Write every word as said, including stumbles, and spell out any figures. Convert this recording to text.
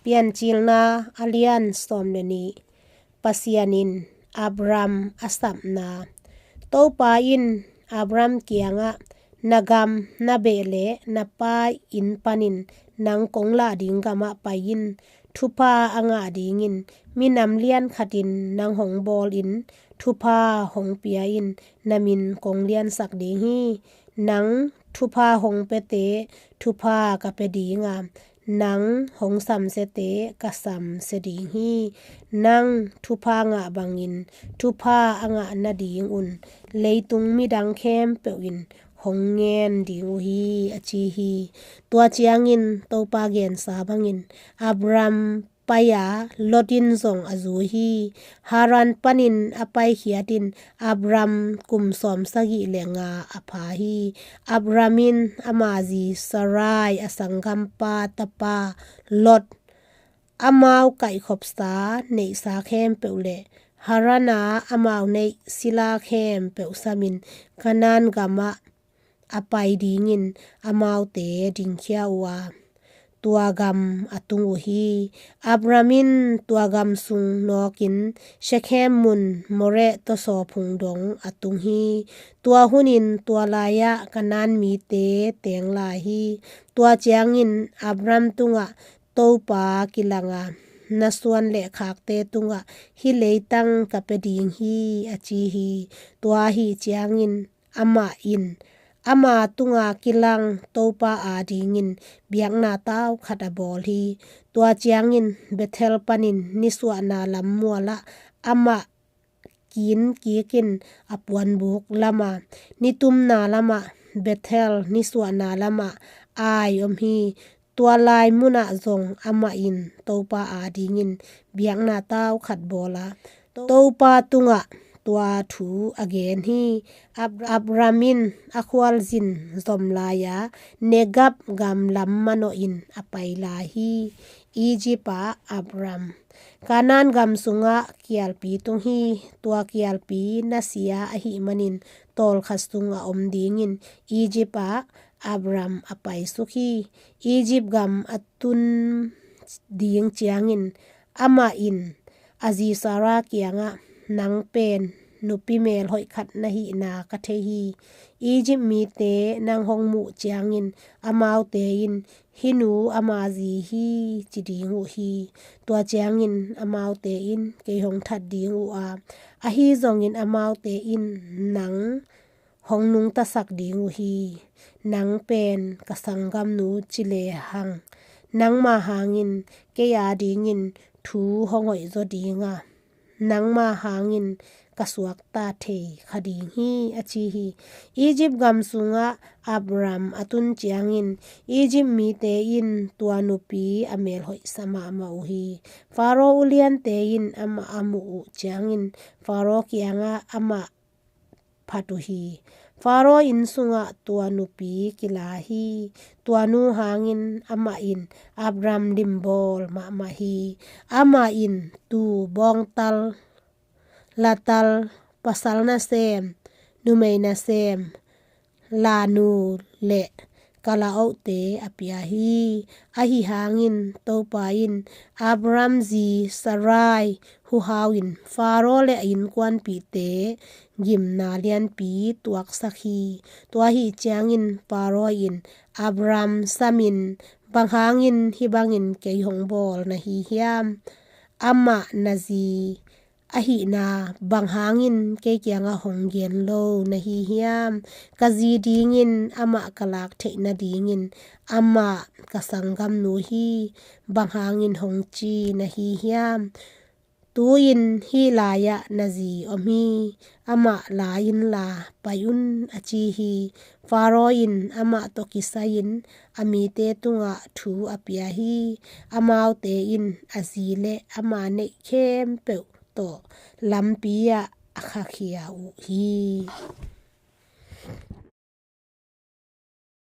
Piancilna a lian sawm le nih. Pasian in Abram a sapna. Topa in Abram kiangah, "Na gam, na beh le na pa inn panin nang kong lah ding gamah pai-in thupha a ngah dingin minam lian khatin nang hong bawlin thupha hong pia-in na min kong liansak ding hi. Nang thupha hong piate thupha ka pia ding a, nang hong samsiate ka samsia ding hi. Nang thupha ngah bangin thupha a ngah nadingun leitung midang khempeuh in hong ngen ding uh hi," a ci hi. Tua ciangin Topa gensa bangin Abram pai-a, Lot in zong a zui hi. Haran panin a paikhiat in Abram kum sawm sagih le nga a pha hi. Abram in ama zi Sarai a sanggampa tapa Lot, amau kaihkhopsa neihsa khempeuh le Haran-a amau neih sila khempeuh samin Kanaan gamah a pai dingin amaute dingkhia uh a, tua gam a tung uh hi. Abram in tua gam sung nawkin Shekhem mun Moreh tawsaw phung dong a tung hi. Tua hunin tua lai-ah Kanaan mite teng lai hi. Tua ciangin Abram tungah Topa kilang a, "Na suan le khakte tungah hih leitang ka pia ding hi," a ci hi. Tua ahih ciangin amah in ama tunga kilang Topa adingin biakna tau khat a bawl hi. Tua ciangin Bethel panin nisuahna lam mualah amah kin kikin a puanbuk lamah, nitumna lamah Bethel, nisuahna lamah Ai om hi. Tua lai munah zong amah in Topa adingin biakna tau khat bawl a, Topa tungah tua thu a gen hi. Ab-, Abram in a khualzin zom lai-a Negab gam lam manawhin a pai lai hi. Egypt ah Abram. Kanaan gam sungah kialpi tung hi. Tua kialpi nasia ahih manin tawlkhat sung a om dingin Egypt ah Abram a paisuk hi. Egypt gam a tun ding ciangin amah in a zi Sarah kiangah, "Nang pen nupi melhoih khat na hihna ka thei hi. Egypt mite nang hong muh ciangin amaute in, 'Hih nu ama zi hi,' ci ding uh hi. Tua ciangin amaute in kei hong that ding uh a, ahi zongin amaute in nang hong nungtasak ding uh hi. Nang pen ka sanggamnu ci lehang, nangma hangin kei adingin thu hong hoihzaw ding a, nangma hangin ka suakta thei kha ding hi," a ci hi. Egypt gam sungah Abram a tun ciangin Egypt mite in tua nupi a melhoihsa mahmah uh hi. Faro uliante in amah a muh uh ciangin Faro kiangah amah phat uh hi. Faro inn sungah tua nupi kila hi. Tua nu hangin amah in Abram limbawl mahmah hi. Amah in tuu, bawngtal, latal, pasal nasem, numei nasem, lanu le kalaohte a pia hi. Ahi hangin Topa in Abram zi Sarai huhau in Faro le a innkuanpihte gimna lianpi tuaksak hi. Tua ahih ciangin Faro in Abram samin, "Bang hangin hih bangin kei hong bawl na hi hiam? Amah na zi ahihna bang hangin kei kiangah hong gen lo na hi hiam? Ka zi dingin amah ka lak theih nadingin amah ka sanggamnu hi, bang hangin hong ci na hi hiam? Tu-in hih lai-ah na zi om hi, amah la inla pai un," a ci hi. Faro in amah tawh kisai-in a mite tungah thu a pia hi. Amaute in a zi le ama neih khempeuh tawh lampi-ah a khakhia uh hi.